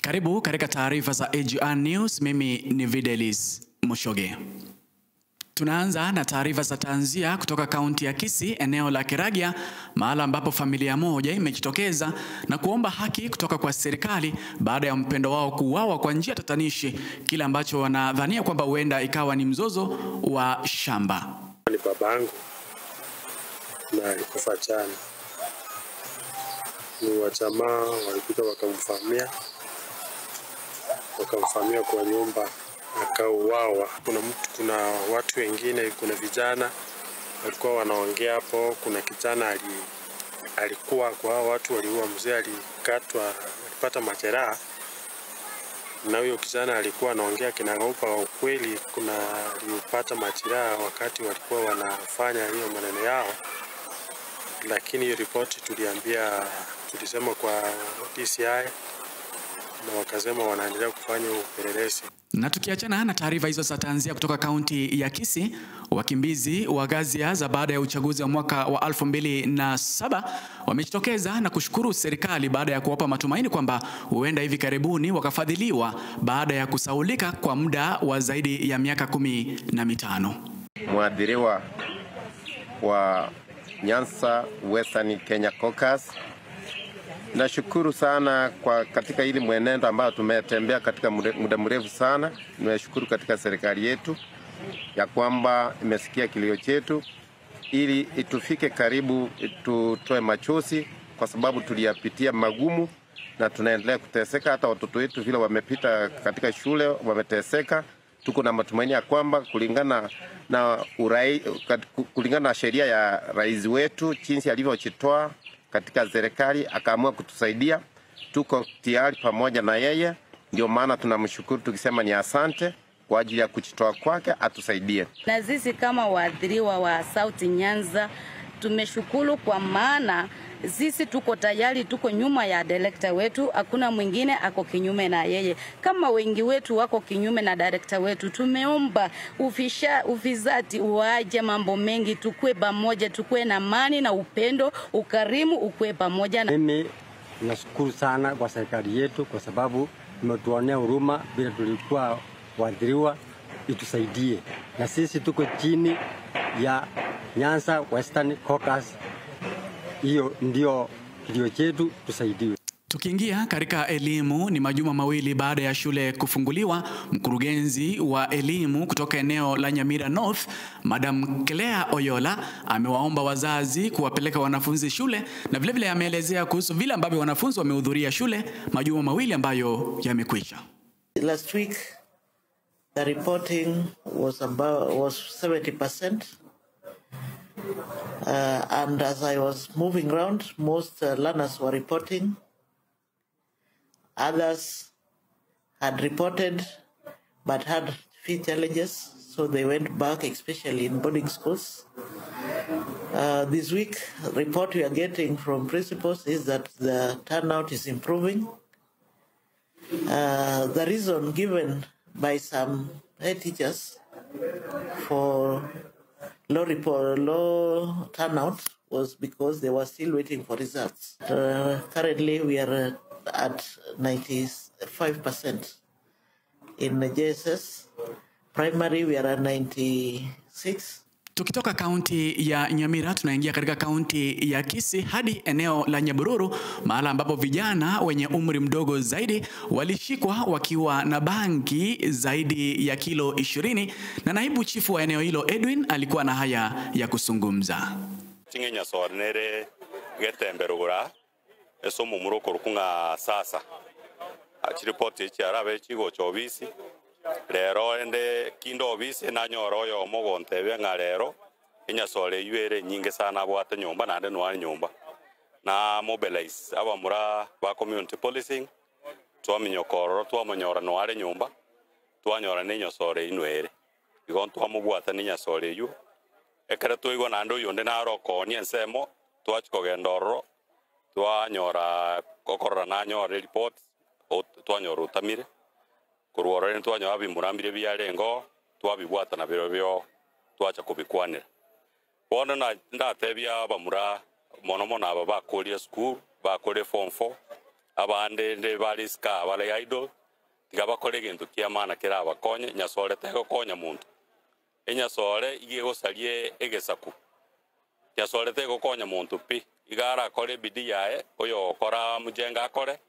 Karibu katika taarifa za AGR News, mimi ni Videlis Mushoge. Tunaanza na taarifa za tanzia kutoka kaunti ya Kisii, eneo la Kiragia, mahala ambapo familia moja imejitokeza na kuomba haki kutoka kwa serikali baada ya mpendo wao kuuawa kwa njia tatanishi, kile ambacho wanadhania kwamba huenda ikawa ni mzozo wa shamba. Ni babangu na alikufa jana. Ni wajamaa walikuja wakamfamia kwa nyumba, akauawa. Kuna watu wengine, kuna vijana walikuwa wanaongea hapo. Kuna kijana alikuwa kwa watu waliua mzee, alikatwa, alipata majeraha. Na huyo kijana alikuwa anaongea kinagaupa wa ukweli, kuna alipata majeraha wakati walikuwa wanafanya hiyo maneno yao. Lakini hiyo ripoti tulisema kwa DCI na wakasema wanaendelea kufanya upelelezi. Na tukiachana na taarifa hizo za tanzia kutoka kaunti ya Kisii, wakimbizi wa ghasia za baada ya uchaguzi wa mwaka wa 2007 wamejitokeza na kushukuru serikali baada ya kuwapa matumaini kwamba huenda hivi karibuni wakafadhiliwa baada ya kusaulika kwa muda wa zaidi ya miaka 15. Mwadhiriwa wa Nyanza Western Kenya Caucus, nashukuru sana kwa katika hili mwenendo ambao tumetembea katika muda mrefu sana. Nimeshukuru katika serikali yetu ya kwamba imesikia kilio chetu ili itufike karibu, tutoe machozi kwa sababu tuliyapitia magumu na tunaendelea kuteseka. Hata watoto wetu vile wamepita katika shule wameteseka. Tuko na matumaini ya kwamba kulingana na sheria ya rais wetu jinsi alivyojitoa katika serikali akaamua kutusaidia, tuko tayari pamoja na yeye. Ndio maana tunamshukuru tukisema ni asante kwa ajili ya kujitoa kwake atusaidie. Na sisi kama waathiriwa wa South Nyanza tumeshukuru kwa maana sisi tuko tayari, tuko nyuma ya director wetu, hakuna mwingine ako kinyume na yeye. Kama wengi wetu wako kinyume na director wetu, tumeomba ufisadi uaje mambo mengi, tukue pamoja, tukue na amani na upendo, ukarimu ukue pamoja. Mimi nashukuru sana kwa serikali yetu kwa sababu imetuonea huruma bila tulikuwa waathiriwa, itusaidie. Na sisi tuko chini ya Nyanza Western Caucus. Hiyo ndio kilio chetu, tusaidiwe. Tukiingia katika elimu, ni majuma mawili baada ya shule kufunguliwa, mkurugenzi wa elimu kutoka eneo la Nyamira North, Madam Claire Oyola, amewaomba wazazi kuwapeleka wanafunzi shule na vile vile ameelezea kuhusu vile ambavyo wanafunzi wamehudhuria shule majuma mawili ambayo yamekwisha. Last week the reporting was 70%. And as I was moving around, most learners were reporting. Others had reported but had few challenges, so they went back, especially in boarding schools. This week, report we are getting from principals is that the turnout is improving. The reason given by some head teachers for low turnout was because they were still waiting for results. Currently, we are at 95% in the JSS. Primary, we are at 96%. Tukitoka kaunti ya Nyamira tunaingia katika kaunti ya Kisii hadi eneo la Nyabururu, mahala ambapo vijana wenye umri mdogo zaidi walishikwa wakiwa na bangi zaidi ya kilo 20, na naibu chifu wa eneo hilo Edwin alikuwa na haya ya kuzungumza. Chingenya sornere getemberugura esomo muroko rukunga sasa achiripoti chiarabe chigo chobisi lero ende kindo obisi na nyoro yo mogonte nga lero inyasole ywere nyingi sana bwate nyumba nande nwani nyumba na mobilize abamura ba community policing twaminyokororo twamonyora nware nyumba twanyora ne nyosore inwere igo twamubwata ni nyasore yu ekere tuigo nando yonde naroko ni ensemo twachikogendororo twanyora kokorora nanyora report twanyora utamire kurwara twanyora bimurambire biarengo twabibwata na biro byo twacha kubikwanira bono na ndatebia abamura mono mono aba bakorie school bakorie form 4 Abande nde balisika bale idle tigabakore gintu kia maana kira bakonye nyasore tego konya muntu enyasore igegosarie egesaku nyasore tego konya muntu pi igara kore bidii yae oyo kora mujenga akore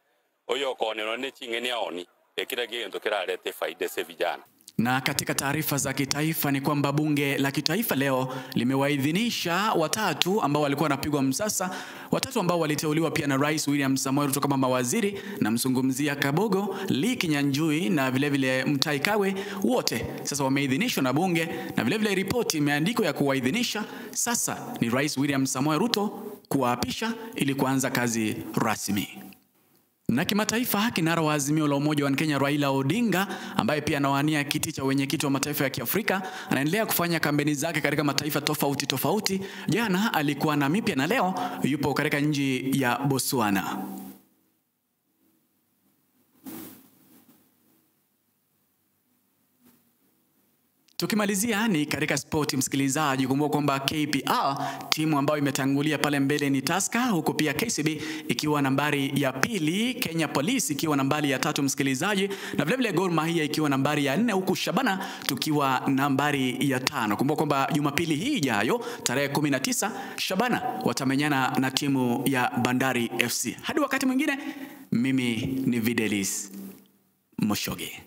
oyo konero ne chingeni aoni ekira gintu kirarete faida se vijana. Na katika taarifa za kitaifa ni kwamba bunge la kitaifa leo limewaidhinisha watatu ambao walikuwa wanapigwa msasa, watatu ambao waliteuliwa pia na Rais William Samoei Ruto kama mawaziri, na mzungumzia Kabogo, Lee Kinyanjui na vilevile Mutahi Kagwe, wote sasa wameidhinishwa na bunge, na vilevile ripoti imeandikwa ya kuwaidhinisha. Sasa ni Rais William Samoei Ruto kuwaapisha ili kuanza kazi rasmi. Na kimataifa, kinara wa Azimio la Umoja wa Kenya Raila Odinga, ambaye pia anawania kiti cha wenyekiti wa mataifa ya Kiafrika, anaendelea kufanya kampeni zake katika mataifa tofauti tofauti. Jana alikuwa Namibia na leo yupo katika nchi ya Botswana. Tukimalizia ni katika spoti, msikilizaji, kumbuka kwamba KPR timu ambayo imetangulia pale mbele ni Tusker, huku pia KCB ikiwa nambari ya pili, Kenya Police ikiwa nambari ya tatu, msikilizaji, na vilevile Gor Mahia ikiwa nambari ya 4, huku Shabana tukiwa nambari ya 5. Kumbuka kwamba Jumapili hii ijayo tarehe 19 Shabana watamenyana na timu ya Bandari FC. Hadi wakati mwingine, mimi ni Videlis Moshoge.